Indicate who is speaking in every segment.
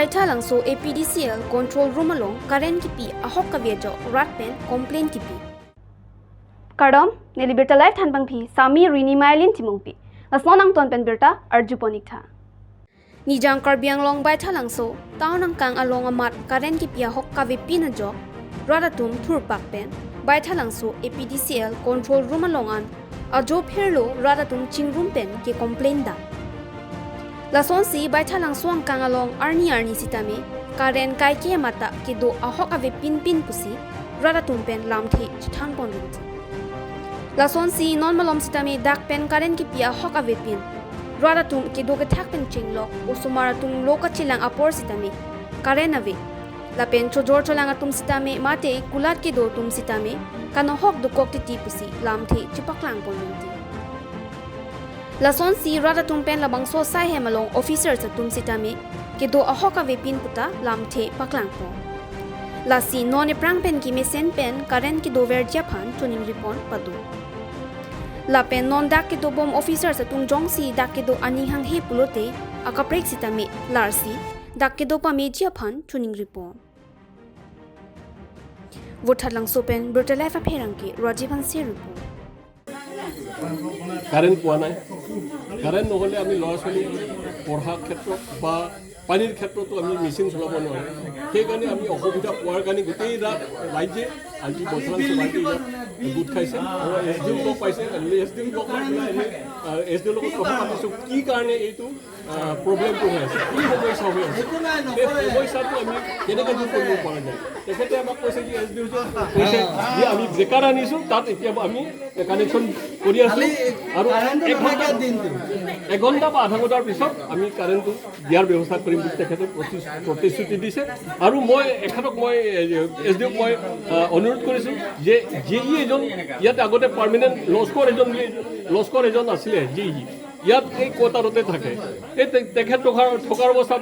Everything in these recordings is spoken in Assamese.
Speaker 1: Baithalangso APDCL control room along current kipi ahok ka jo rat pen complain kipi kardom neli birta live thanbang phi sami rini mailin timongpi lasnonang ton pen birta arju ponik tha nijang karbiang long baithalangso taunang kang along amat current ki pia hok ka ve pin jo radatum thurpak pen baithalangso APDCL control room along an ajo pherlo radatum chingrum pen ke complain da lason si baithalangso ang kang along arni arni sitame current kai ke mata ke do ahok ave pin pin pusi radatum pen lamthi chithang pon rum lason si non malom sitame dak pen current ki pia hok ave pin radatum ke do ke thak pen chinglok osumara tum loka chilang apor sitame current ave la pen chojor cholang atum sitame mate kulat ke do tum sitame kano hok do kok ti pusi lamthi chipaklang pon rum lason si radatum pen labang so sai hemalong officer sa tum sitame ke do ahoka ve pin puta lamthe paklang po lasi non e prang pen ki mesen pen current ki do ver japan tuning ripon padu la pen non dak ke do bom officer sa tum jong si dak ke do ani hang he pulote akaprek sitame larsi dak ke do pa me japan tuning ripon vothalang so pen bertelefa pherang ke rajivan se report.
Speaker 2: Current পোৱা নাই। কাৰেণ্ট নহ'লে আমি ল'ৰা ছোৱালী পঢ়াৰ ক্ষেত্ৰত বা পানীৰ ক্ষেত্ৰতো আমি মেচিন চলাব নোৱাৰোঁ। সেইকাৰণে আমি অসুবিধা পোৱাৰ কাৰণে গোটেই ৰাজ্যে আজি বৈঠালাংছ' ৰাইজে ইয়াত গোট খাইছে আৰু এছ ডি লগ পাইছে। এছ ডি লগ পাই পেলাই আমি এছ ডিৰ লগত কথা পাতিছোঁ কি কাৰণে এইটো প্ৰব্লেমটো হৈ আছে, কি সমস্যা হৈ আছে, সেই সমস্যাটো আমি কেনেকৈ দূৰ কৰিব পৰা যায়। তেখেতে আমাক কৈছে যে এছ ডি কৈছে যে আমি ব্ৰেকাৰ আনিছোঁ, তাত এতিয়া আমি কানেকশ্যন কৰি আছোঁ আৰু এঘণ্টা বা আধা ঘণ্টাৰ পিছত আমি কাৰেণ্টটো দিয়াৰ ব্যৱস্থা কৰিম বুলি তেখেতে প্ৰতিশ্ৰুতি দিছে। আৰু মই এখেতক মই এছ ডি অ'ক মই অনুৰোধ কৰিছোঁ যে জে ই এজন ইয়াত আগতে পাৰ্মানেণ্ট লস্কৰ এজন বুলি লস্কৰ এজন আছিলে জে ই ইয়াত এই কোৱাৰ্টাৰতে থাকে। এই তেখেত থকাৰ অৱস্থাত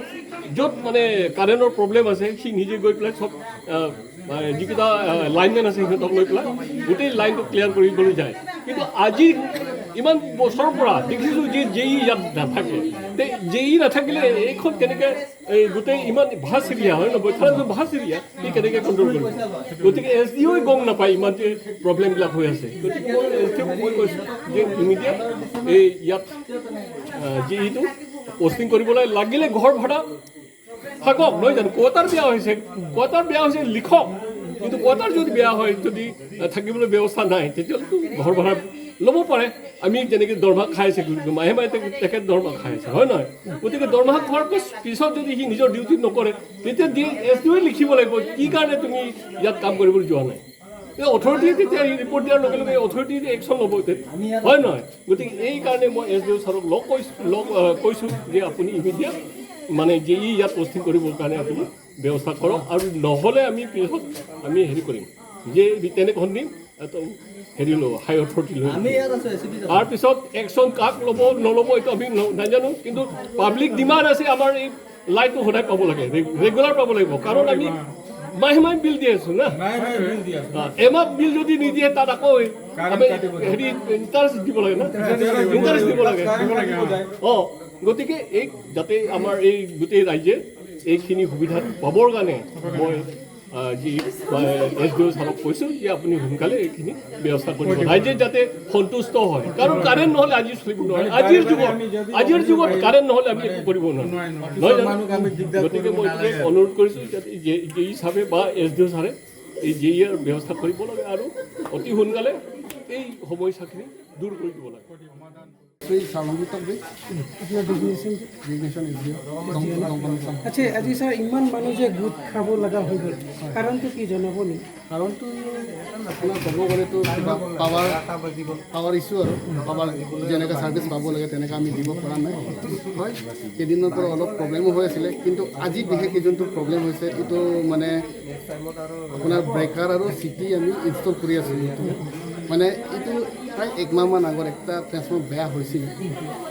Speaker 2: য'ত মানে কাৰেণ্টৰ প্ৰব্লেম আছে সি নিজে গৈ পেলাই চব যিকেইটা লাইনমেন আছে সিহঁতক লৈ পেলাই গোটেই লাইনটো ক্লিয়াৰ কৰিবলৈ যায়। কিন্তু আজি ইমান বছৰৰ পৰা দেখিছোঁ যে জে ই ইয়াত নাথাকে। জে ই নাথাকিলে এইখন কেনেকৈ এই গোটেই ইমান ভাষ্ট এৰিয়া হয় ন, বৈঠালাংছ' ভাষ্ট এৰিয়া সি কেনেকৈ কণ্ট্ৰল কৰিব? গতিকে এছ ডি অ'ই গম নাপায় ইমান যে প্ৰব্লেমবিলাক হৈ আছে। গতিকে মই এছ ডি অ'ক মই কৈছোঁ যে ইমিডিয়েট এই ইয়াত জে ইটো পষ্টিং কৰিবলৈ লাগিলে ঘৰ ভাড়া থাকক নহয় জানো, কোৱাৰ্টাৰ বেয়া হৈছে, কোৱাৰ্টাৰ বেয়া হৈছে লিখক, কিন্তু কোৱাৰ্টাৰ যদি বেয়া হয় যদি থাকিবলৈ ব্যৱস্থা নাই তেতিয়াহ'লেতো ঘৰ ভাড়া ল'ব পাৰে। আমি যেনেকৈ দৰমহা খাই আছে মাহে মাহে তেখেত দৰমহা খাই আছে হয় নহয়। গতিকে দৰমহা খোৱাৰ পিছত যদি সি নিজৰ ডিউটি নকৰে তেতিয়া এছ ডি অ'ই লিখিব লাগিব কি কাৰণে তুমি ইয়াত কাম কৰিবলৈ যোৱা নাই। এই অথৰিটিয়ে তেতিয়া ৰিপৰ্ট দিয়াৰ লগে লগে অথৰিটিয়ে একশ্যন ল'ব হয় নহয়। গতিকে এই কাৰণে মই এছ ডি অ' ছাৰক লগ কৈছোঁ লগ কৈছোঁ যে আপুনি ইমিডিয়েট মানে যে ই ইয়াত পষ্টিং কৰিবৰ কাৰণে আপুনি ব্যৱস্থা কৰক আৰু নহ'লে আমি পিছত আমি হেৰি কৰিম যে তেনেখন দিম হেৰি ল'ব হাই অথৰিটি লৈ তাৰপিছত একশ্যন কাক ল'ব নল'ব এইটো আমি নাজানো। কিন্তু পাব্লিক ডিমাণ্ড আছে আমাৰ এই লাইটটো সদায় পাব লাগে, ৰেগুলাৰ পাব লাগিব। কাৰণ আমি মাহে মাহে বিল দি আছোঁ না, এমাহ বিল যদি নিদিয়ে তাত আকৌ আমি হেৰি ইণ্টাৰেষ্ট দিব লাগে না, ইণ্টাৰেষ্ট দিব লাগে। অঁ, গতিকে এই যাতে আমাৰ এই গোটেই ৰাজ্যে এইখিনি সুবিধা পাবৰ কাৰণে মই যি এছ ডি অ' ছাৰক কৈছোঁ যে আপুনি সোনকালে এইখিনি ব্যৱস্থা কৰিব, ৰাইজে যাতে সন্তুষ্ট হয়। কাৰণ কাৰেণ্ট নহ'লে আজি চলিব নোৱাৰে, আজিৰ যুগত কাৰেণ্ট নহ'লে আমি একো কৰিব নোৱাৰোঁ নহয় জানো। গতিকে মই এইটোকে অনুৰোধ কৰিছোঁ যাতে জে ই চাবে বা এছ ডি অ' ছাৰে এই জে ইৰ ব্যৱস্থা কৰিব লাগে আৰু অতি সোনকালে এই সমস্যাখিনি দূৰ কৰি দিব লাগে।
Speaker 3: আচ্ছা, আজি ছাৰ ইমান মানুহ যে গোট খাব লগা হৈ গ'ল, কাৰণটো কি জনাব নেকি?
Speaker 4: কাৰণটো আপোনাৰ ক'ব গ'লেতো কিবা পাৱাৰ ইছ্যু আৰু পাৱাৰ যেনেকৈ ছাৰ্ভিচ পাব লাগে তেনেকৈ আমি দিব পৰা নাই হয়। কেইদিনৰ পৰা অলপ প্ৰব্লেমো হৈ আছিলে, কিন্তু আজি বিশেষকৈ যোনটো প্ৰব্লেম হৈছে এইটো মানে আপোনাৰ ব্ৰেকাৰ আৰু চিটি আমি ইনষ্টল কৰি আছোঁ। মানে এইটো প্ৰায় একমাহমান আগত একটা ট্ৰেন্সফৰ্মাৰ বেয়া হৈছিল,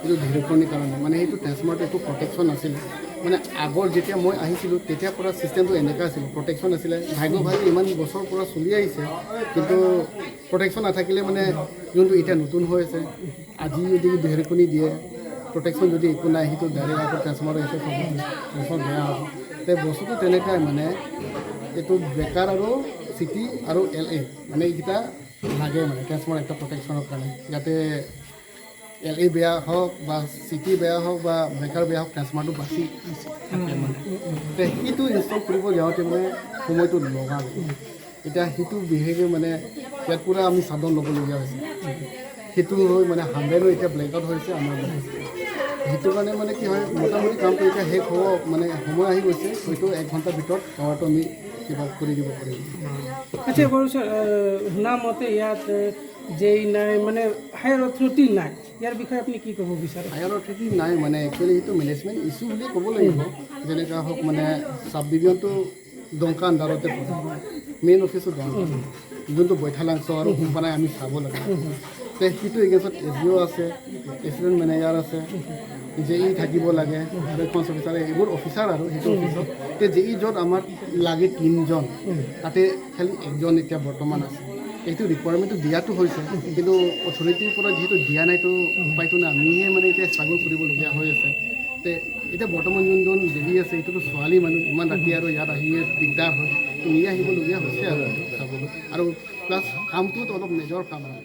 Speaker 4: এইটো ঢেৰেকনিৰ কাৰণে। মানে সেইটো ট্ৰেন্সফৰ্মাৰটো একো প্ৰটেকশ্যন নাছিলে। মানে আগৰ যেতিয়া মই আহিছিলোঁ তেতিয়াৰ পৰা ছিষ্টেমটো এনেকুৱা আছিলে, প্ৰটেকশ্যন আছিলে। ভাগ্য ভাল ইমান বছৰৰ পৰা চলি আহিছে, কিন্তু প্ৰটেকশ্যন নাথাকিলে মানে যোনটো এতিয়া নতুন হৈ আছে, আজি যদি ঢেৰেকনি দিয়ে প্ৰটেকশ্যন যদি একো নাই, সেইটো ডাইৰেক্ট আকৌ ট্ৰেন্সফৰ্মাৰ এফেক্ট হ'ব, ট্ৰেন্সফৰ্মাৰ বেয়া হ'ব। তে বস্তুটো তেনেকুৱাই, মানে এইটো ব্ৰেকাৰ আৰু চিটি আৰু এল এ, মানে এইকেইটা লাগে, মানে ট্ৰেন্সফৰ্মাৰ একটা প্ৰটেকশ্যনৰ কাৰণে, যাতে এল এ বেয়া হওক বা চিটি বেয়া হওক বা ব্ৰেকাৰ বেয়া হওক, ট্ৰেন্সফৰ্মাৰটো বাচি থাকে। মানে তে সেইটো ইনষ্টল কৰিব যাওঁতে মানে সময়টো লগালে। এতিয়া সেইটো বিশেষকৈ মানে ইয়াত পূৰা আমি চাদন ল'বলগীয়া হৈছে। সেইটো হৈ মানে 100-ও এতিয়া ব্লেক আউট হৈছে আমাৰ। মানে সেইটো কাৰণে মানে কি হয়, মোটামুটি কামটো এতিয়া শেষ হ'ব মানে সময় আহি গৈছে। হয়তো এক ঘণ্টাৰ ভিতৰত পাৱাৰটো আমি কিবা কৰি দিব পাৰিম।
Speaker 3: আচ্ছা বাৰু ছাৰ, শুনা মতে ইয়াত জে ই নাই, মানে হায়াৰ অথৰিটি নাই। ইয়াৰ বিষয়ে আপুনি কি ক'ব বিচাৰে?
Speaker 4: হায়াৰ অথৰিটি নাই মানে একচুৱেলি সেইটো মেনেজমেণ্ট ইছ্যু বুলিয়ে ক'ব লাগিব। যেনেকুৱা হওক, মানে চাব ডিভিজনটো দংকা আণ্ডাৰতে পৰে, মেইন অফিচো দংকা, যোনটো বৈঠালাংছ আৰু সোমপানাই আমি চাব লাগে। তে সেইটো এগেইনষ্টত এছ ডি অ' আছে, এছিষ্টেণ্ট মেনেজাৰ আছে, জে ই থাকিব লাগে আৰু ৰেচপন্স অফিচাৰ, এইবোৰ অফিচাৰ। আৰু সেইটো অফিচত এতিয়া জে ই য'ত আমাৰ লাগে তিনিজন, তাতে খালি একজন এতিয়া বৰ্তমান আছে। এইটো ৰিকুৱাৰমেণ্টটো দিয়াটো হৈছে, কিন্তু অথৰিটিৰ পৰা যিহেতু দিয়া নাই, তো উপায়টো নাই, আমিহে মানে এতিয়া ষ্ট্ৰাগল কৰিবলগীয়া হৈ আছে। তে এতিয়া বৰ্তমান যোনজন জে ই আছে, এইটোতো ছোৱালী মানুহ, ইমান ৰাতি আৰু ইয়াত আহিয়ে দিগদাৰ হয়, তো নিয়ে আহিবলগীয়া হৈছে আৰু এইটো চাবলৈ। আৰু প্লাছ কামটোত অলপ মেজৰ কাম আৰু।